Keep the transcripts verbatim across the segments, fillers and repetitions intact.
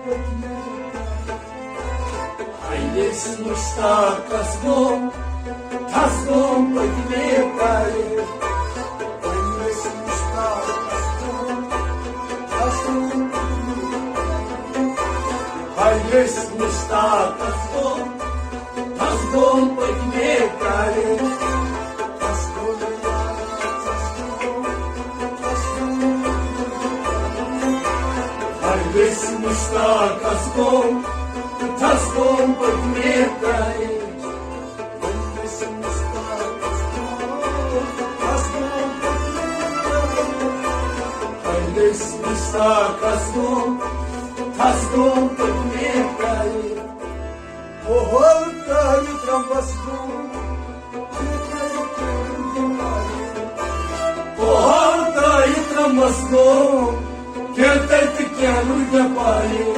پٔتمہِ ٹایہِ۔ ہاے ویسہِ مُشتاقس گوٚو، تھس گوٚو پٔتمہِ ٹایہِ۔ وۄنۍ ویسہِ مُشتاقس گوٚو، تھس گوٚو پٔتمہِ ٹایہِ۔ ہاے ویسہِ مُشتاقس گوٚو، تھس گوٚو پٔتمہِ ٹایہِ۔ تھس گوٚو مےٚ یاد، تھس گوٚو، تھس گوٚو۔ ہاے ویسہِ مُشتاقس گوٚو، تھس گوٚو پٔتمہِ ٹایہِ۔ ہاے ویسہِ مُشتاقس گوٚو، تھس گوٚو پٔتمہِ ٹایہِ۔ ہاے ویسہِ مُشتاقس گوٚو، تھس گوٚو پٔتمہِ ٹایہِ۔ پوہل ترٲوِتھ رمبس گوٚو، پوہل ترٲوِتھ رمبس گوٚو، کینٛہہ تتہِ تہٕ کینٛہہ نہٕ مےٚ پایہِ۔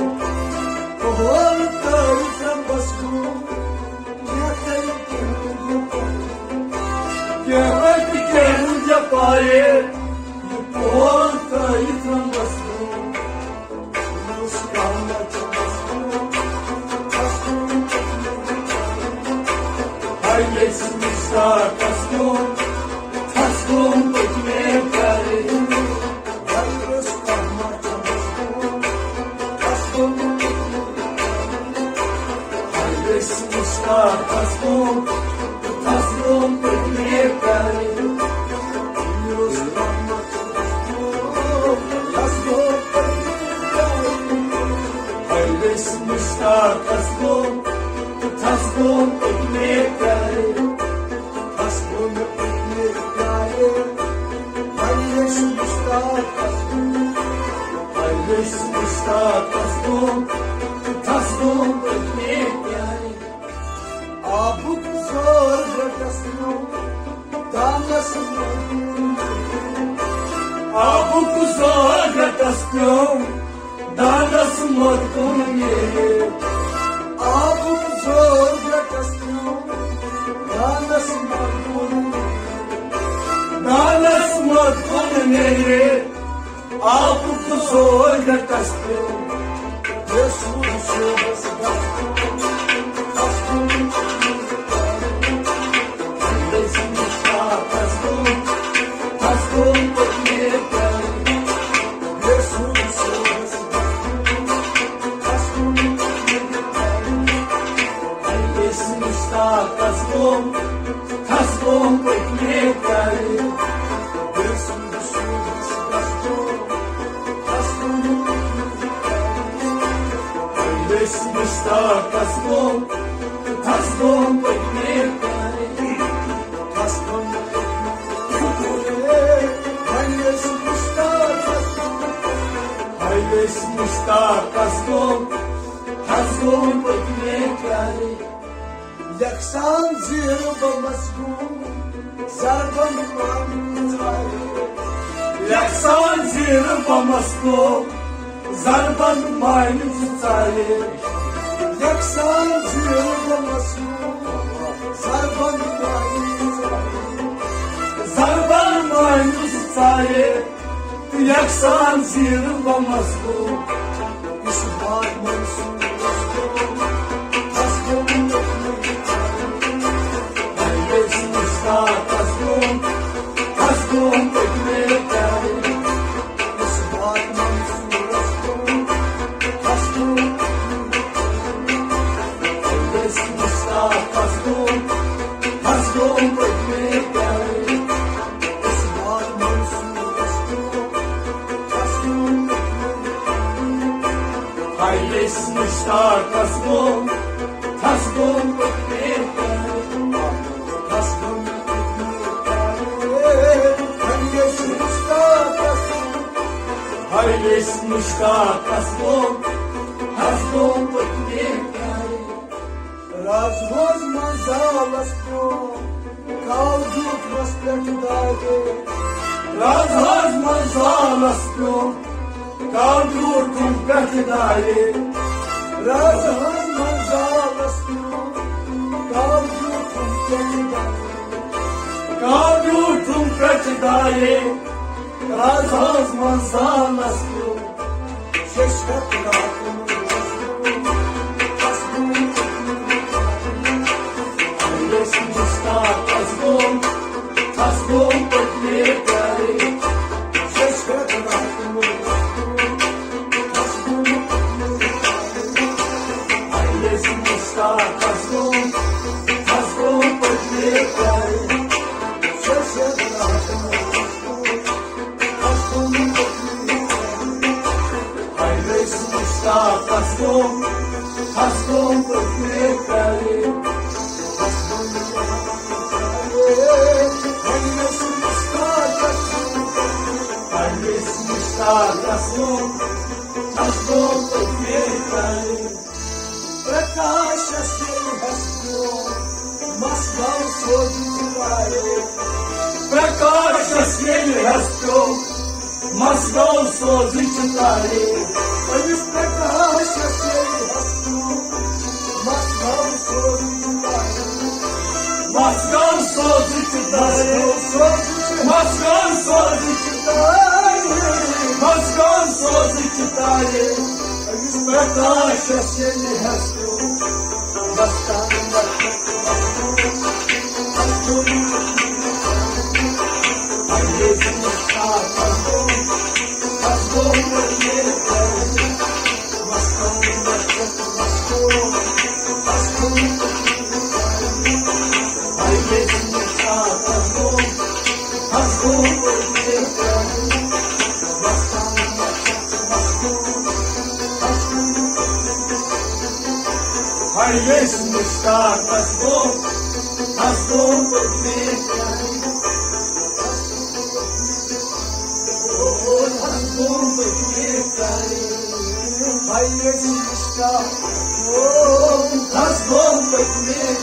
پوہل ترٲوِتھ رمبس گوٚو، کینٛہہ تتہِ تہٕ کینٛہہ نہٕ مےٚ پایہِ۔ کینٛہہ تتہِ تہٕ کینٛہہ نہٕ مےٚ پایہِ۔ یہِ پوہل ترٲوِتھ رمبس گوٚو، ہاے ویسہِ مُشتاقس گوٚو، تھس گوٚو پٔتمہِ ٹایہِ۔ ہاے ویسہِ مُشتاقس گوٚو، تھس گوٚو پٔتمہِ ٹایہِ۔ ہاے ویسہِ مُشتاقس گوٚو، تھس گوٚو پٔتمہِ ٹایہِ۔ تھس گوٚو مےٚ پٔتمہِ ٹایہِ۔ ہاے ویسہِ مُشتاقس گوٚو، ہاے ویسہِ مُشتاقس گوٚو، تھس گوٚو پٔتمہِ ٹایہِ۔ آبُک زور رٹس پیوٚو دانس منٛز۔ آبُک زور رٹس پیوٚو دانس منٛز کُن نیرِ۔ آبُک زور رٹس پیوٚو دانس منٛز کُن نیرِ۔ دانس منٛز کُن نیرِ۔ آبُک زور رٹس پیوٚو۔ یسوع صٲبس گژھُن، گژھُن۔ مشتاقس گوٚو، تھس گوٚو پٔتمہِ ٹایہِ۔ تھس گوٚو پٔتمہِ ٹایہِ۔ ہاے ویسہِ مشتاقس گوٚو۔ ہاے ویسہِ مشتاقس گوٚو، تھس گوٚو پٔتمہِ ٹایہِ۔ یکسان زیٖر بمس گوٚو، ضربن مانہِ ژایہِ۔ یکسان زیٖر بمس گوٚو، ضربن مانہِ ژایہِ۔ یکسان زیٖر بمس گوٚو، ضربن مانہِ ژایہِ۔ ضربن مانہِ ژایہِ۔ تہٕ یکسان زیٖر بمس گوٚو۔ یُس باد منصورس گوٚو، تس گوٚو نہٕ۔ ہاے ویسہِ مشتاقس گوٚو، تس گوٚو پٔتمہِ ٹایہِ۔ یُس باد منصورس گوٚو، تس گوٚو۔ ہاے ویسہِ مشتاقس گوٚو، تس گوٚو پٔتمہِ ٹایہِ۔ یُس باد منصورس گوٚو، تس گوٚو۔ ہاے ویسہِ مشتاقس گوٚو، تس گوٚو پٔتمہِ ٹایہِ۔ تس گوٚو پٔتمہِ ٹایہِ۔ ہاے ویسہِ مشتاقس، ہاے ویسہِ مشتاقس گوٚو، تس گوٚو پٔتمہِ ٹایہِ۔ راز ہوز منٛز زالس پیوٚو، کاو زیوٗٹھ مس پٮ۪ٹھ دارِ۔ راز ہوز منٛز زالس پیوٚو، کاو زیوٗٹھ مس پٮ۪ٹھ دارِ۔ راز ہوز منٛز زالس پیوٚو، کاو زیوٗٹھ مس پٮ۪ٹھ دارِ۔ کاو زیوٗٹھ مس پٮ۪ٹھ دارِ۔ راز ہوز منٛز زالس پیوٚو، شیٚش ہتھ راتن۔ طاقس گوٚو، ہس گوٚو پٔتمہِ کرِ۔ پننِس مشتاقس گوٚو، ہس گوٚو پٔتمہِ کرِ۔ پرکاشس ییٚلہِ ہس پیوٚو، مس گوٚو سوزٕچ تارِ۔ پرکاشس ییٚلہِ ہس پیوٚو، مس گوٚو سوزٕچ تارِ۔ أمِس پرکاشس ییٚلہِ ہس پیوٚو، مس گوٚو سوزٕچ تارِ۔ مس گوٚو سوزٕچ تارِ۔ مس گوٚو سوزٕچ تارِ۔ مس گوٚو سوزٕچ تارِ۔ أمِس پرکاشس ییٚلہِ ہس پیوٚو، مس گوٚو ہر ییٚژھِ مشتاقس گوٚو، ہس گوٚو پٔتمہِ کرِ۔ ہس گوٚو پٔتمہِ کرِ۔ ہر ییٚژھِ مشتاقس گوٚو، ہس گوٚو پٔتمہِ